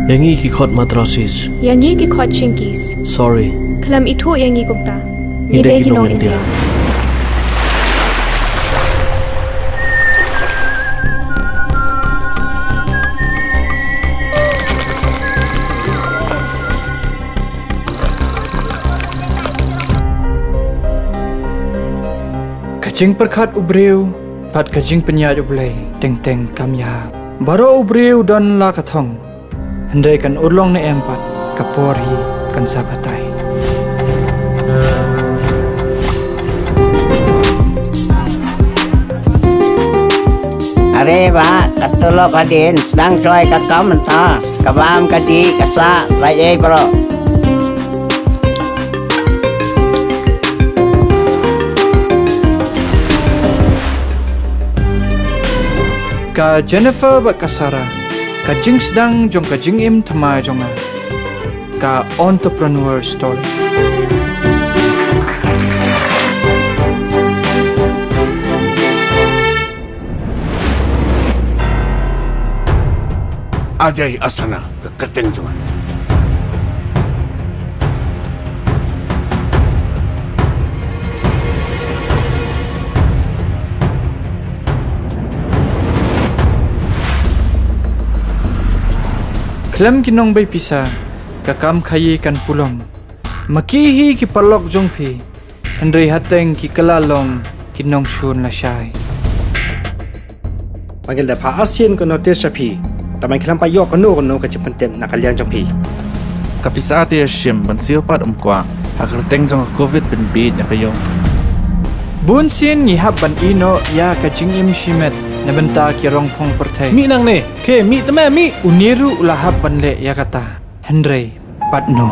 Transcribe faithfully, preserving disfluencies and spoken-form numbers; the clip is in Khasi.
Ïa ngi ki khot Madrasis. Ïa ngi ki khot Chinkies. Sorry. Khlem ithuh ïa ngi kumta. Ngi dei ki nong India. Ka jingpyrkhat u briew bad ka jingpynïaid U Blei teng teng kam ïahap. Baroh u briew don la ka thong, hynrei kan urlong ne em pat, ka por hi kan sa batai. Are ba, ka tulop hadien, sdang shuwa ka kam mynta, ka bam ka dih ka sah, lait ei baroh. Ka Jennifer bad ka Sarah, ka jingsdang jong ka jingim thymmai jong nga. Ka Entrepreneur Story. Ajay Asana, ka kyrteng jong nga. Khlem ki nongbei pisa, ka kam khaïi kan pulom. Ma ki hi ki paralok jong phi, hynrei hateng ki kylla long ki nongshun lashai. Ba ngin da phah arsien ka notice sha phi, tangba khlem pat ïoh kano kano ka jingpyntip na ka liang jong phi. Ka pisa te ïa shim ban siew pat ym kwah, ha ka kyrteng jong ka covid pynbieit ïa ka ïong. Bun sien ngi hap ban ïehnoh ïa ka jingim shimet na bynta ki rong phong pyrthei. Mih nangne, khie mih te me mih. Une ruh u la hap ban leh ïa kata, hynrei pat no.